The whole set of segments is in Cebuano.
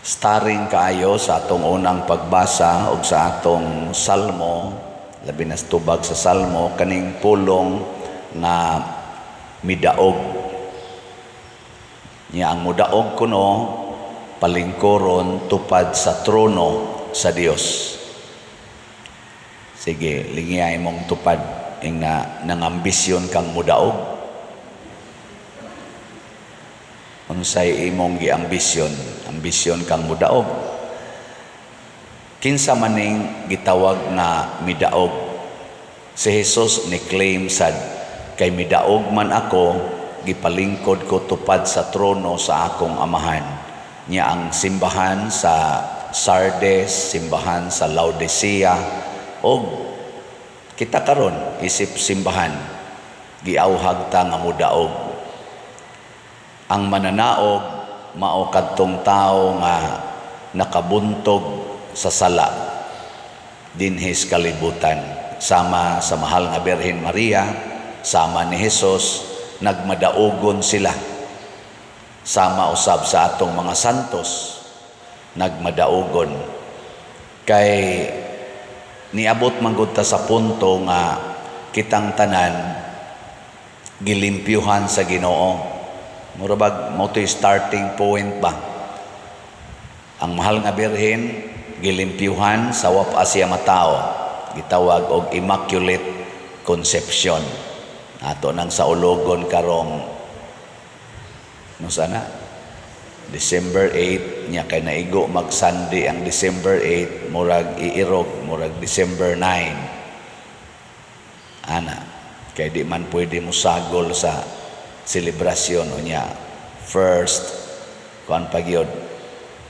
Starring kaayo sa atong unang pagbasa ug sa atong salmo, labi na sa tubag sa salmo, kaning pulong nga midaog. Nya ang mudaog kuno palingkuron tupad sa trono sa Dios. Sige, lingiyay mong tupad ing na nangambisyon kang mudaog. Unsay imong giambisyon? Ambisyon kang mudaog. Kinsa maning gitawag nga midaog? Si Jesus ni claim sad, kay midaog man ako, gipalingkod ko tupad sa trono sa akong Amahan. Nya ang simbahan sa Sardes, simbahan sa Laodicea, og kita karon isip simbahan, giawhag ta nga mudaog. Ang mananaog mao kadtong tawo nga nakabuntog sa sala dinhis kalibutan, sama sa mahal nga Birhen Maria, sama ni Jesus, nagmadaugon sila. Sama usab sa atong mga santos, nagmadaugon. Kay niabot man gud ta sa punto nga kitang tanan gilimpyuhan sa Ginoo. Mura bag mao to'y starting point ba? Ang mahal nga Birhen gilimpyuhan sa wa pa siya matao, gitawag og Immaculate Conception. Ato nang saulogon karong no sana December 8. Nya kay naigo mag Sunday ang December 8, murag iirog, murag December 9 ana, kay di man pwede mo sagol sa selebrasyon. Unya first kuan pa gyud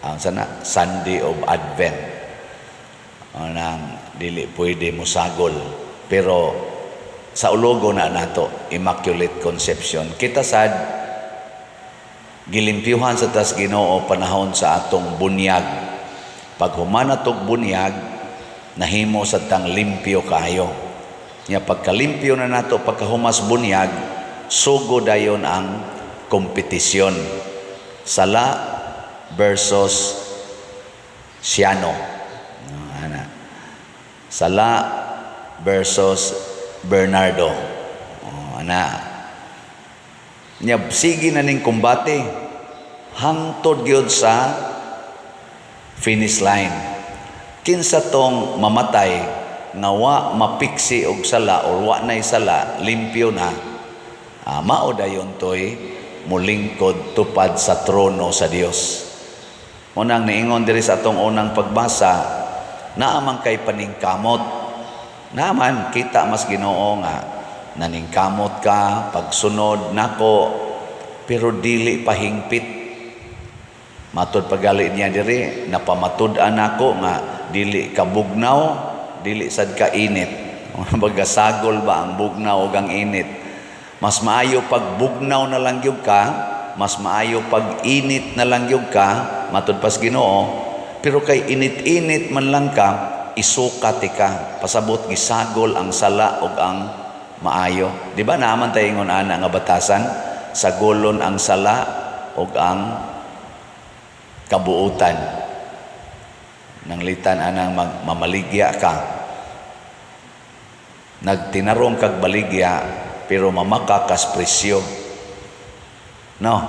ang sana Sunday of Advent anang dili pwede mo sagol, pero sa ulogo na nato Immaculate Conception. Kita sad gilimpyuhan sa tas Ginoo panahon sa atong bunyag. Pag human atong bunyag, nahimo sa tang limpyo kayo. Nya pagkalimpyo na nato pagkahumas bunyag, sugo dayon ang kompetisyon. Sala versus Siano. No, ana. Sala versus Bernardo. Oh, ana. Nya sige na ning kumbate hangtod gyud sa finish line. Kinsa tong mamatay nga wa mapiksi og sala or wa nay sala, limpyo na, mao dayon toy mulingkod tupad sa trono sa Dios. Munang niingon diri sa atong unang pagbasa, naa man kay paningkamot. Naman kita mas Ginoo nga naningkamot ka pagsunod nako, pero dili pahingpit. Matud pagali niya diri, napamatud-an nako nga dili ka bugnaw, dili sad ka init. Baga sagol ba ang bugnaw ug ang init? Mas maayo pag bugnaw na lang gyud ka, mas maayo pag init na lang gyud ka, matud pas Ginoo. Pero kay init-init man lang ka, isukat ka. Pasabot gisagol ang sala ug ang maayo. Di ba naaman tayo ingon ana nga batasan? Sagolon ang sala ug ang kabuutan. Nanglitan anang mamaligya ka. Nagtinarong kag baligya pero mamaka kas presyo. No.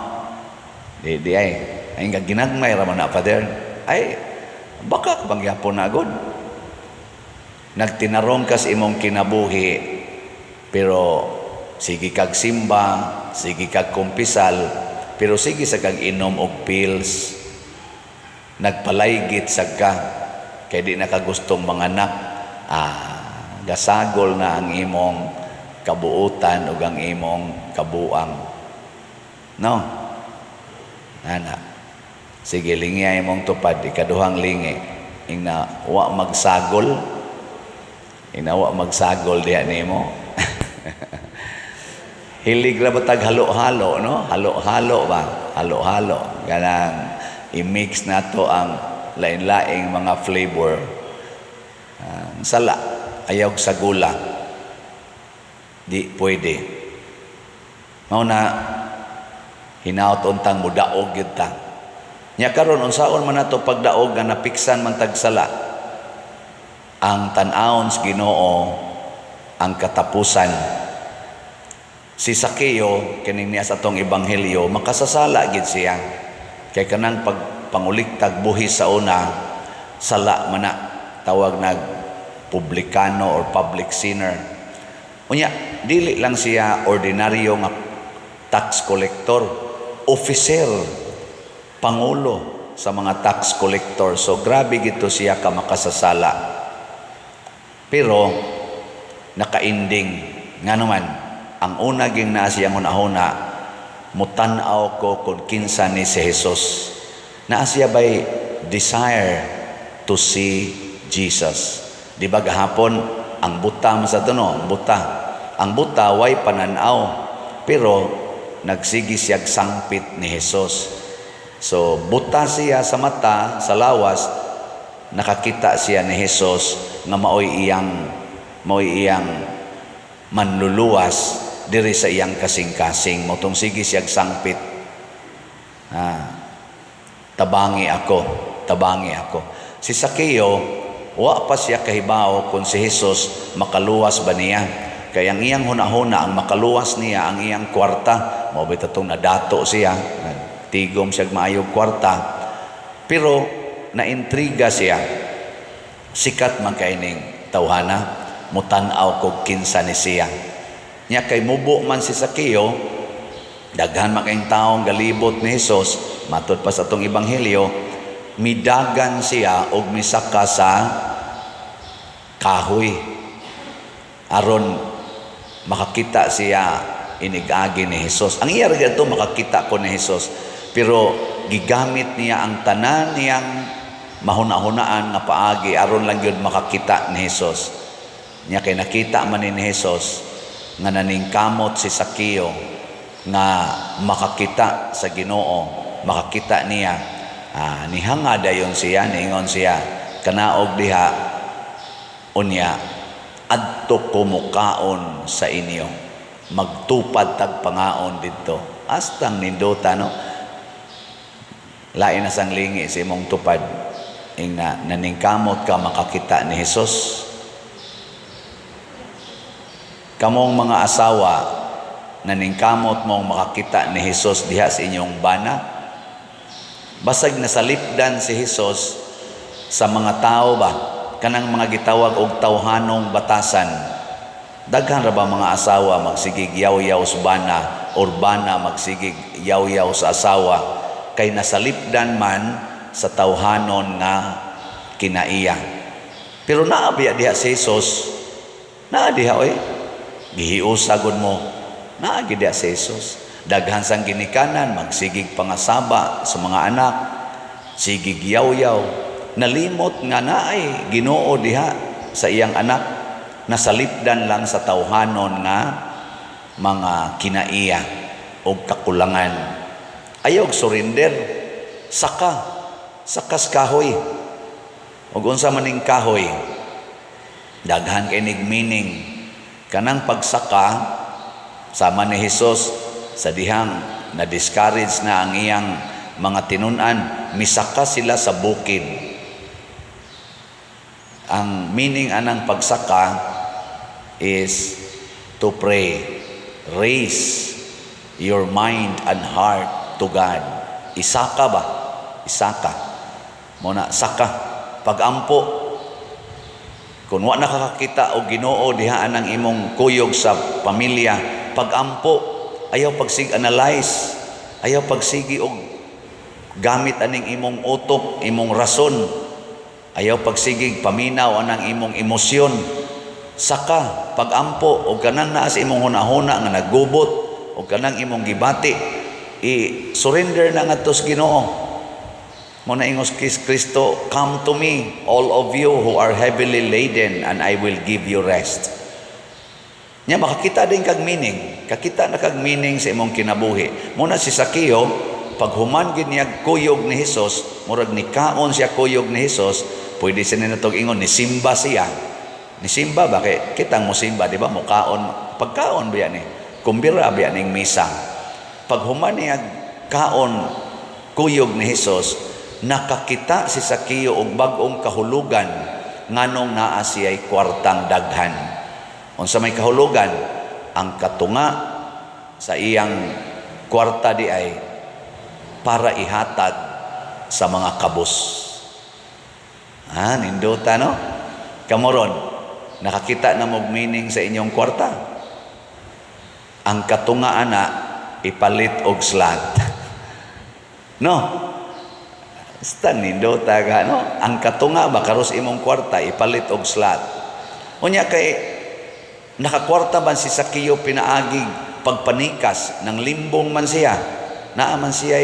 Di di ay. Ay nga ginagmay ra man na, Father. Ay baka ka bang gyapon na gud. Nagtinarong kas imong kinabuhi pero sige kag simba, sige kag kumpisal, pero sige sa kag inom og pills. Nagpalaygit sad ka kay di na ka gustong manganak. Gasagol na ang imong kabuutan ug ang imong kabuang. No? Ana. Sige, lingi imong tupad, ikaduhang lingi. Ingna wa magsagol. Ingna wa magsagol diha nimo. Hilig ra ba tag halo-halo, no? Halo-halo ba? Halo-halo. Ganang i-mix nato ang lain-laing mga flavor. Ang sala, ayaw sa gula. Di pwede. Mao na hinaot untang mudaog gyud ta. Nya karon, unsaon man nato pagdaog nga napiksan man tag sala? Ang tan-awon sa Ginoo ang katapusan. Si Sakeo kining niya sa atong ebanghelyo, makasasala gid siya. Kay kanang pag panguliktag buhis sa una, sala man na, tawag nag publikano or public sinner. Unya, dili lang siya ordinaryo nga tax collector, officer, pangulo sa mga tax collector. So grabe gito siya ka makasasala. Pero nakaending nga naman ang una ging naa siyang hunahuna, "Mutan-aw ko kung kinsa ni si Jesus." Naa siya bay desire to see Jesus. Di ba gahapon ang buta man sa no, ang buta. Ang buta way pananaw, pero nagsigi siya sangpit ni Jesus. So buta siya sa mata, sa lawas, nakakita siya ni Jesus nga maoy iyang manluluwas diri sa iyang kasing-kasing. Mao tong sige siyag sangpit. "Ah, tabangi ako, tabangi ako." Si Sakeo, wa pa siya kahibaw kung si Jesus makaluwas ba niya. Kaya ang iyang hunahuna, ang makaluwas niya, ang iyang kwarta, mao bitaw tong nadato siya, tigom siya maayog kwarta. Pero naintriga siya. Sikat man kay ning tawhana, mutan-aw kog kinsa ni siya. Nya kay mubo man si Sakeo, daghan man kayong taong galibot ni Jesus, matud pa sa atong ebanghelyo, midagan siya og misaka sa kahoy aron makakita siya inigagi ni Jesus. Ang iya ra gadto, "Makakita ko ni Jesus." Pero gigamit niya ang tanan niyang mahuna-hunaan nga paagi aron lang gyud makakita ni Jesus. Nya kay nakita man ni Jesus nga naningkamot si Sakeo nga makakita sa Ginoo, makakita niya. Ah, nihanga dayon siya, niingon siya, "Kanaog diha, unya adto ko mukaon sa inyo. Magtupad tag pangaon didto." Astang nindota, no? Lain na sang lingi sa imong tupad. Ing na naningkamot ka makakita ni Jesus. Kamong mga asawa, naningkamot mong makakita ni Jesus diha sa inyong bana. Basag nasalipdan si Jesus sa mga tao ba? Kanang mga gitawag og tawhanong batasan. Daghan ra ba mga asawa magsigig yaw-yaw sa bana or bana magsigig yaw-yaw sa asawa kay nasalipdan man sa tawhanon nga kinaiya? Pero naa biya diha si Jesus? Naa diha oy. Gihiusa gud mo. Naa gid diha si Jesus. Daghan sang ginikanan magsigig pangasaba sa mga anak, sigig yaw-yaw, nalimot nga naay Ginoo diha sa iyang anak, nasalipdan lang sa tawhanon nga mga kinaiya o kakulangan. Ayaw surrender. Saka. Sakas kahoy. Ug unsa man ning kahoy? Daghan kay nig meaning. Kanang pagsaka sama ni Jesus sa dihang na discourage na ang iyang mga tinun-an, misaka sila sa bukid. Ang meaning anang pagsaka is to pray. Raise your mind and heart to God. Isaka ba? Isaka. Mao na, saka. Pagampo. Kung wa nakakakita og Ginoo diha anang imong kuyog sa pamilya, pagampo, ayaw pagsig analyze, ayaw pagsigi og gamit aning imong utok, imong rason. Ayaw pagsigig paminaw anang imong emosyon. Saka pagampo og kanang naa sa imong hunahuna nga nagubot og kanang imong gibati, i-surrender na ngadto sa Ginoo. Mao na ingos kis Kristo, "Come to me, all of you who are heavily laden, and I will give you rest." Nya makakita din kag meaning, kakita na kag meaning sa imong kinabuhi. Mao na si Sakeo, paghuman gid niya kuyog ni Jesus, murag nikaon siya kuyog ni Jesus, pwede siya natog ingon ni simba siya. Ni simba ba kay kitang mo simba, di ba? Mukaon, pagkaon ba yan eh? Kumbira ba ning misa? Paghuman niya kaon kuyog ni Hesus, nakakita si Sakeo og bag-ong kahulugan nganong naa siya'y kwartang daghan. Unsa may kahulugan? Ang katunga sa iyang kwarta di ay para ihatag sa mga kabus. Ah, nindota, no? Kamo ron, nakakita na mo'g meaning sa inyong kwarta? Ang katunga ana ipalit og slot. No? Basta nindota ka, no? Ang katunga ba karos imong kwarta ipalit og slot. Unya kay nakakwarta man si Sakeo pinaagi pagpanikas ng limbong man siya. Naa man siya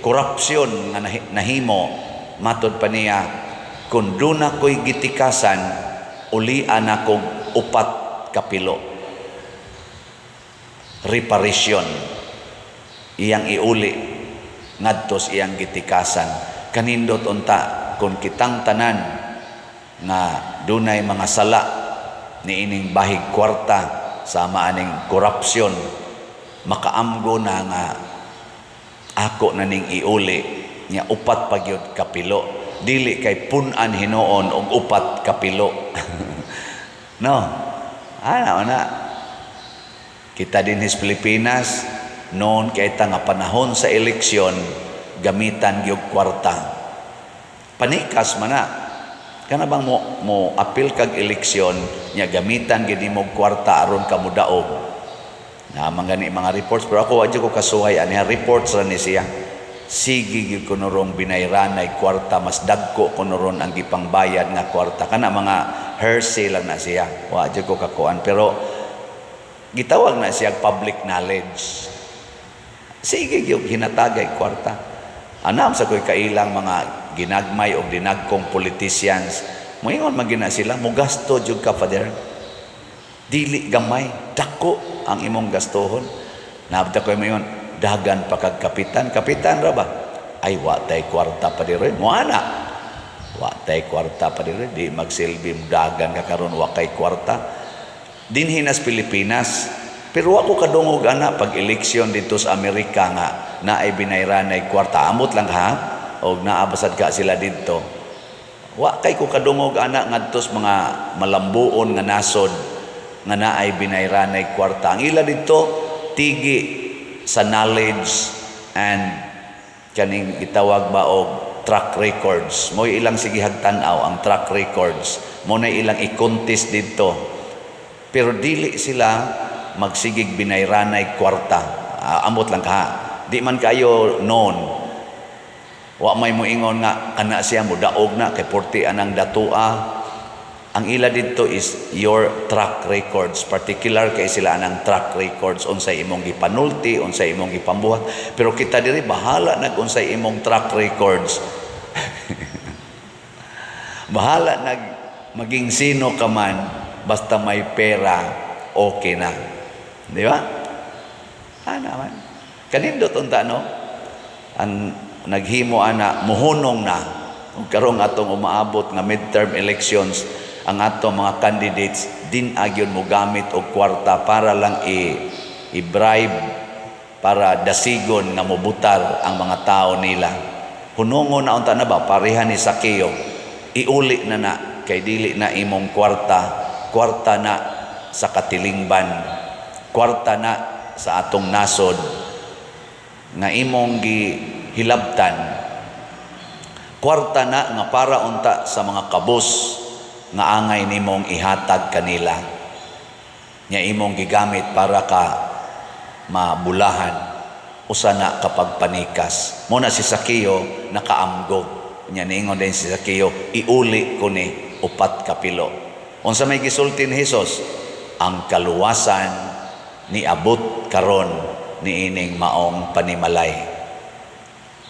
korupsyon nga nahimo, matod pa niya, "Kung duna ko'y gitikasan, ulian akong upat kapilo." Reparation iyang iuli ngadto sa iyang gitikasan. Kanindot unta kung kitang tanan nga dunay mga sala niining bahig kwarta sama aning korupsyon, makaamgo na nga ako na ning iuli nya upat pa gyud kapilo, dili kay pun-an hinuon og upat kapilo, no? Ana na kita din sa Pilipinas noon kay ta nga panahon sa eleksyon, gamitan gyud kwarta, panikas man na. Kana bang mo apil kag eleksyon nya gamitan gyud nimo kwarta aron ka modaog na man gani mga reports, pero ako wa ko kasuhay ani, reports ra ni siya. Sige gyud kuno rong binayranay kwarta, mas dagko kuno ron ang gipangbayad nga kwarta. Kana mga hearsay lang na siya, wa jud ko kakuan, pero gitawag na siya public knowledge. Sige gyud hinatagay kwarta. Anam sa ko'y kailang mga ginagmay o dinagkong politicians, moingon man gina sila, "Mugasto jud ka, Father, dili gamay, dako ang imong gastohon." Nabta ko moingon, "Dagan pa kag kapitan." "Kapitan ra ba?" "Ay, wa tay kwarta pa diri." Mo ana, "Wa tay kwarta pa diri." Di magsilbi dagan ka karon, wa kay kwarta. Dinhi nas Pilipinas, pero wa ko kadungog ana pag eleksyon dito sa Amerika nga naay binayranay kwarta. Amot lang ha, og naa basad ka sila didto. Wa kay ko kadungog ana ngadto sa mga malambuon nga nasod nga naay binayranay kwarta. Ang ila didto tigi sa knowledge and kaning gitawag ba og track records. Mo ilang sigihag tan-aw ang track records. Mo na ilang i-contest didto. Pero dili sila magsigig binayranay kwarta. Ah, amot lang ka. Di man kayo known. Wa may moingon nga kana siya modaog na kay porti anang datua. Ang ila didto is your track records. Particular kay sila anang track records, unsay imong gipanulti, unsay imong gipambuhat. Pero kita diri, bahala nag unsay imong track records. Bahala nag maging sino ka man, basta may pera, okay na. Di ba? Ana man. Kanindot unta, no? Ang naghimo ana muhunong na. Ug karong atong umaabot nga midterm elections, ang atong mga candidates din agyon mo gamit og kwarta para lang i-bribe, para dasigon nga mobutar ang mga tao nila. Hunongon na unta na ba, pareha ni Sakeo, iuli na na kay dili na imong kwarta, kwarta na sa katilingban, kwarta na sa atong nasod nga imong gihilabtan, kwarta na nga para unta sa mga kabus nga angay nimong ihatag kanila, nya imong gigamit para ka mabulahan. Usa na kapag panikas. Mo na si Sakeo nakaamgo nya, niingon din si Sakeo, "Iuli ko ni upat kapilo." Unsa may gisulti ni Hesus? "Ang kaluwasan niabot karon niining maong panimalay."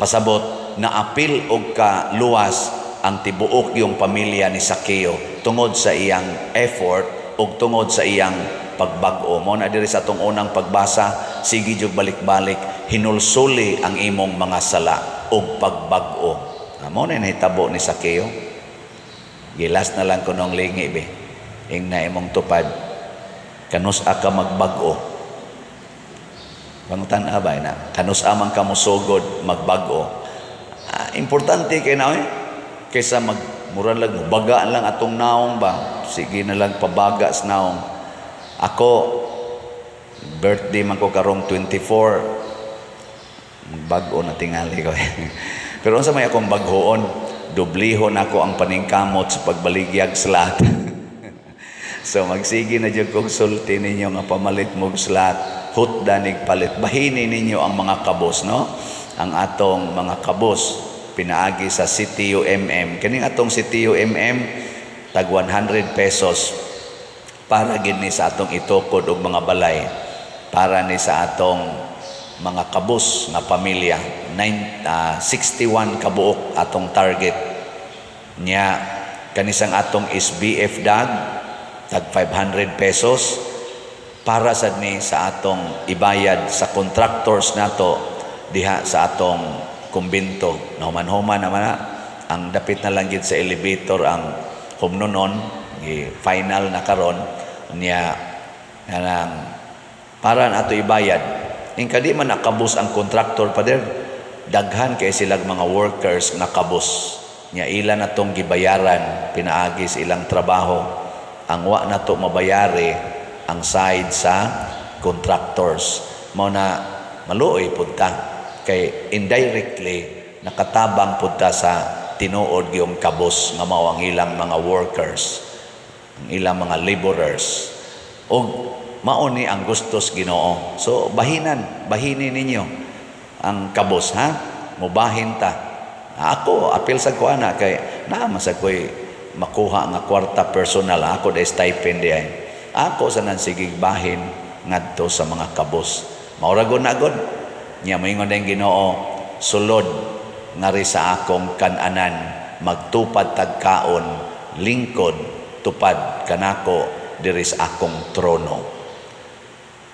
Pasabot naapil og kaluwas ang tibuok yung pamilya ni Sakeo tungod sa iyang effort ug tungod sa iyang pagbag-o. Mo na diri sa atong unang pagbasa, sige jud balik-balik, "Hinulsuli ang imong mga sala ug pagbag-o." Ah, mo na nahitabo ni Sakeo. Gilas na lang kunong lingi be. Ing na imong tupad. Kanus-a ka magbag-o? Pangutan-a ba na? Kanus-a man ka mosugod magbag-o? Ah, importante kay na eh. Kaysa mag mura lang baga lang atong naong ba. Sige na lang pabaga sa naong. Ako, birthday man ko karong 24. Bag-o na tingali ko. Pero unsa may akong bag-oon, dublihon ako ang paningkamot sa pagbaligyag slat. So magsige na jud kog sulti ninyo nga pamalit mog slat, hutda nig palit. Bahini ninyo ang mga kabos, no? Ang atong mga kabos pinaagi sa CTUMM. Kining atong CTUMM, tag 100 pesos, para gid ni sa atong itukod og mga balay para ni sa atong mga kabos nga pamilya. 61 kabuok atong target niya. Kanisang atong SBF dag tag 500 pesos, para sad ni sa atong ibayad sa contractors nato diha sa atong kumbento. Nahuman-human naman na ang dapit na lang gid sa elevator ang humnonon, gi final na karon niya, kanang para na ato ibayad. Ingka di man nakabos ang contractor, pader, daghan kay silag mga workers nga kabos nya, ila na tong gibayaran pinaagi sa ilang trabaho. Ang wa na to mabayari ang side sa contractors. Mao na maluoy pud ta kay indirectly nakatabang pud ta sa tinuod gyung kabos nga mao ang ilang mga workers, ang ilang mga laborers, ug mao ni ang gustos Ginoo. So bahinan, bahini ninyo ang kabos, ha. Mubahin ta. Ako, apil sa ko ana kay naa man sa ko'y makuha nga kwarta personal ako, da stipend di ay. Ako sa nan sigig bahin ngadto sa mga kabos. Maura gud na gud. Nya moingon din Ginoo, "Sulod ngari sa akong kananan, magtupad tagkaon, lingkod tupad kanako diri sa akong trono."